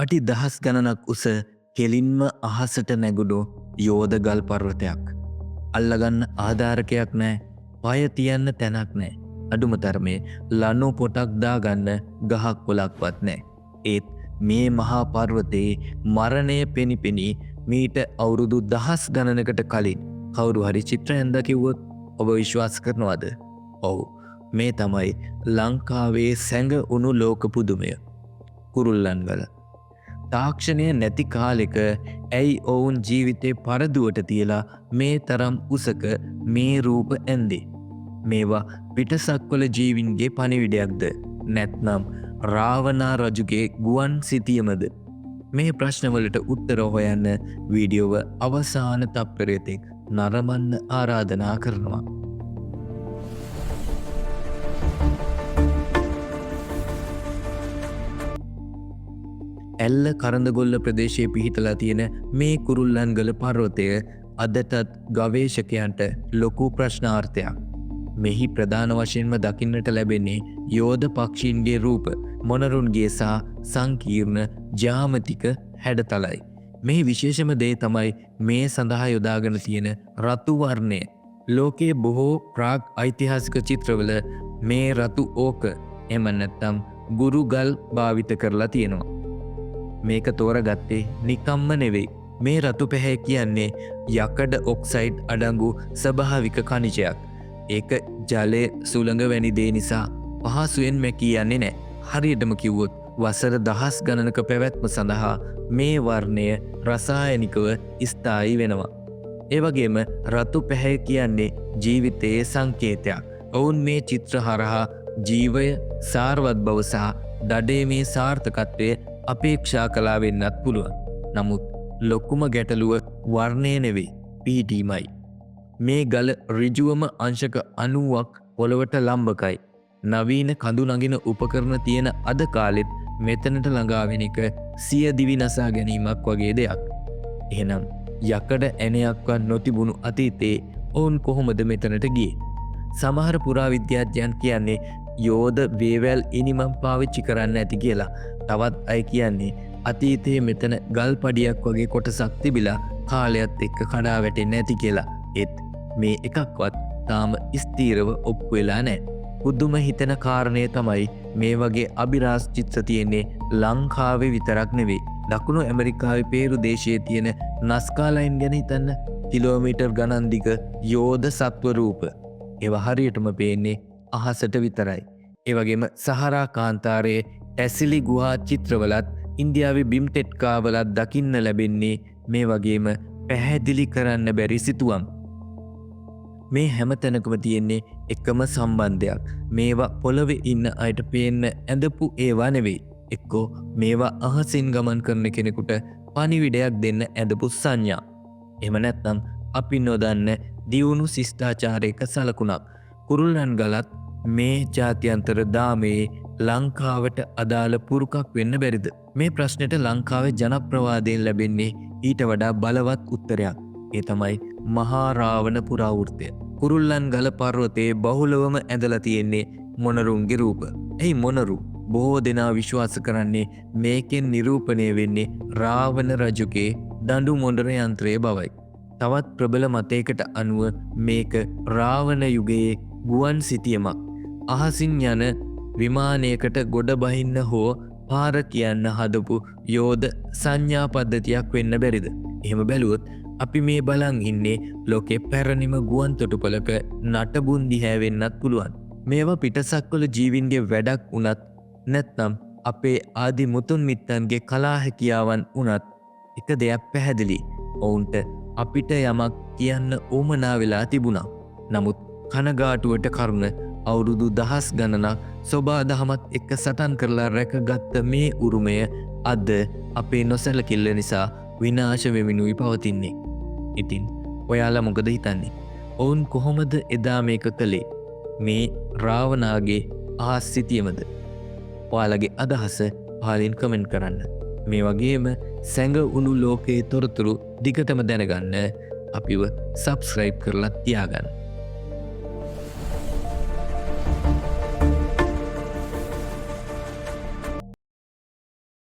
අඩි දහස් ගණනක් උස කෙලින්ම අහසට නැගුණු යෝධ ගල් පර්වතයක්. අල්ලගන්න ආධාරකයක් නෑ, පය තියන්න තැනක් නෑ. අඩුම තරමේ ලනු පොටක් දාගන්න ගහක් කොලක්වත් නෑ. ඒත් මේ මහා පර්වතයේ මරණය පෙනිපෙනී මීට අවුරුදු දහස් ගණනකට කලින් කවුරු හරි චිත්‍ර ඇඳා කිව්වොත් ඔබ විශ්වාස කරනවද? ඔව්, මේ තමයි ලංකාවේ සැඟවුණු ලෝක පුදුමය. කුරුල්ලන්ගල. තාක්ෂණය නැති කාලෙක ඇයි ඔවුන් ජීවිතේ පරදුවට තියලා මේ තරම් උසක මේ රූප ඇන්දේ? මේවා පිටසක්වල ජීවින්ගේ පණිවිඩයක්ද? නැත්නම් රාවණා රජුගේ ගුවන් සිතියමද? මේ ප්‍රශ්නවලට උත්තර හොයන්න වීඩියෝව අවසාන තප්පරය තෙක් නරඹන්න ආරාධනා කරනවා. ඇල්ල කරඳගොල්ල ප්‍රදේශයේ පිහිටලා තියෙන මේ කුරුල්ලන්ගල පර්වතය අදටත් ගවේෂකයන්ට ලොකු ප්‍රශ්නාර්ථයක්. මෙහි ප්‍රධාන වශයෙන්ම දකින්නට ලැබෙන්නේ යෝධ පක්ෂීන්ගේ රූප, මොනරුන්ගේ සහ සංකීර්ණ ජ්‍යාමිතික හැඩතලයි. මෙහි විශේෂම දේ තමයි මේ සඳහා යොදාගෙන තියෙන රතු වර්ණය. ලෝකයේ බොහෝ ප්‍රාග් ඓතිහාසික චිත්‍රවල මේ රතු ඕක එහෙම නැත්නම් ගුරු ගල් භාවිත කරලා තියෙනවා. මේක තෝරගත්තේ නිකම්ම නෙවෙයි. මේ රතු පැහැ කියන්නේ යකඩ ඔක්සයිඩ් අඩංගු ස්වභාවික ඛනිජයක්. ඒක ජලය සුළඟ වැනි දේ නිසා පහසුවෙන් මැකී යන්නේ නෑ. හරියටම කිව්වොත් වසර දහස් ගණනක පැවැත්ම සඳහා මේ වර්ණය රසායනිකව ස්ථායී වෙනවා. ඒ වගේම රතු පැහැය කියන්නේ ජීවිතයේ සංකේතයක්. ඔවුන් මේ චිත්‍ර හරහා ජීවය, සාරවත් බව සහ දඩයමේ සාර්ථකත්වය අපේක්ෂා කළා වෙන්නත් පුළුවන්. නමුත් ලොකුම ගැටලුව වර්ණය නෙවෙයි, පිහිටීමයි. මේ ගල ඍජුවම අංශක 90ක් පොළවට ලම්බකයි. නවීන කඳු නගින උපකරණ තියෙන අද කාලෙත් මෙතනට ළඟා වෙන එක සිය දිවි නසා ගැනීමක් වගේ දෙයක්. එහෙනම් යකඩ ඇණයක්වත් නොතිබුණු අතීතයේ ඔවුන් කොහොමද මෙතනට ගියේ? සමහර පුරාවිද්‍යාඥයන් කියන්නේ යෝධ වේවැල් ඉනිමම් පාවිච්චි කරන්න ඇති කියලා. තවත් අය කියන්නේ අතීතයේ මෙතන ගල් පඩියක් වගේ කොටසක් තිබිලා කාලයත් එක්ක කඩා වැටෙන්න ඇති කියලා. ඒත් මේ එකක්වත් තාම ස්ථීරව ඔප්පු වෙලා නෑ. පුදුම හිතෙන කාරණය තමයි මේ වගේ අභිරහස් චිත්‍ර තියෙන්නේ ලංකාවේ විතරක් නෙවෙයි. දකුණු ඇමරිකාවේ පේරු දේශයේ තියෙන නස්කා ලයින් ගැන හිතන්න. කිලෝමීටර් ගණන් දිග යෝධ සත්ව රූප. ඒවා හරියටම පේන්නේ අහසට විතරයි. ඒ වගේම සහරා කාන්තාරයේ ටැසිලි ගුහා චිත්‍රවලත් ඉන්දියාවේ බිම්ටෙට්කාවලත් දකින්න ලැබෙන්නේ මේ වගේම පැහැදිලි කරන්න බැරි සිතුවම්. මේ හැම තැනකම තියෙන්නේ එකම සම්බන්ධයක්. මේවා පොළවේ ඉන්න අයට පේන්න ඇඳපු ඒවා නෙවෙයි. එක්කෝ මේවා අහසින් ගමන් කරන කෙනෙකුට පණිවිඩයක් දෙන්න ඇඳපු සංඥා. එහෙම නැත්නම් අපි නොදන්න දියුණු ශිෂ්ටාචාරයක සලකුණක්. කුරුල්ලන් ගලත් මේ ජාත්‍යන්තර දාමේ ලංකාවට අදාළ පුරුකක් වෙන්න බැරිද? මේ ප්‍රශ්නෙට ලංකාවේ ජනප්‍රවාදයෙන් ලැබෙන්නේ ඊට වඩා බලවත් උත්තරයක්. ඒ තමයි මහා රාවණ පුරාවෘත්තය. කුරුල්ලන් ගල පර්වතයේ බහුලවම ඇඳලා තියෙන්නේ මොනරුන්ගේ රූප. එයි මොනරු බොහෝ දෙනා විශ්වාස කරන්නේ මේකෙන් නිරූපණය වෙන්නේ රාවණ රජුගේ දඬු මොඬර යන්ත්‍රය බවයි. තවත් ප්‍රබල මතයකට අනුව මේක රාවණ යුගයේ ගුවන් සිතියමක්. අහසින් යන විමානයකට ගොඩ බහින්න හෝ පාර කියන්න හදපු යෝධ සංඥා පද්ධතියක් වෙන්න බැරිද? එහෙම බැලුවොත් අපි මේ බලන් ඉන්නේ ලෝකෙ පැරණිම ගුවන් තොටුපළක නටබුන් දිහා වෙන්නත් පුළුවන්. මේවා පිටසක්වල ජීවින්ගේ වැඩක් වුණත් නැත්නම් අපේ ආදි මුතුන් මිත්තන්ගේ කලා හැකියාවන් වුණත් එක දෙයක් පැහැදිලි. ඔවුන්ට අපිට යමක් කියන්න උවමනා වෙලා තිබුණා. නමුත් කනගාටුවට කරුණ අවුරුදු දහස් ගණනක් සොබා දහමත් එක්ක සටන් කරලා රැකගත්ත මේ උරුමය අද අපේ නොසැලකිල්ල නිසා විනාශ වෙමිනුයි පවතින්නේ. ඉතින් ඔයාලා මොකද හිතන්නේ? ඔවුන් කොහොමද එදා මේක කළේ? මේ රාවණාගේ අහස් සිතියමද? ඔයාලගේ අදහස පහලින් කමෙන්ට් කරන්න. මේ වගේම සැඟවුණු ලෝකයේ තොරතුරු දිගටම දැනගන්න අපිව සබ්ස්ක්‍රයිබ් කරලා තියාගන්න.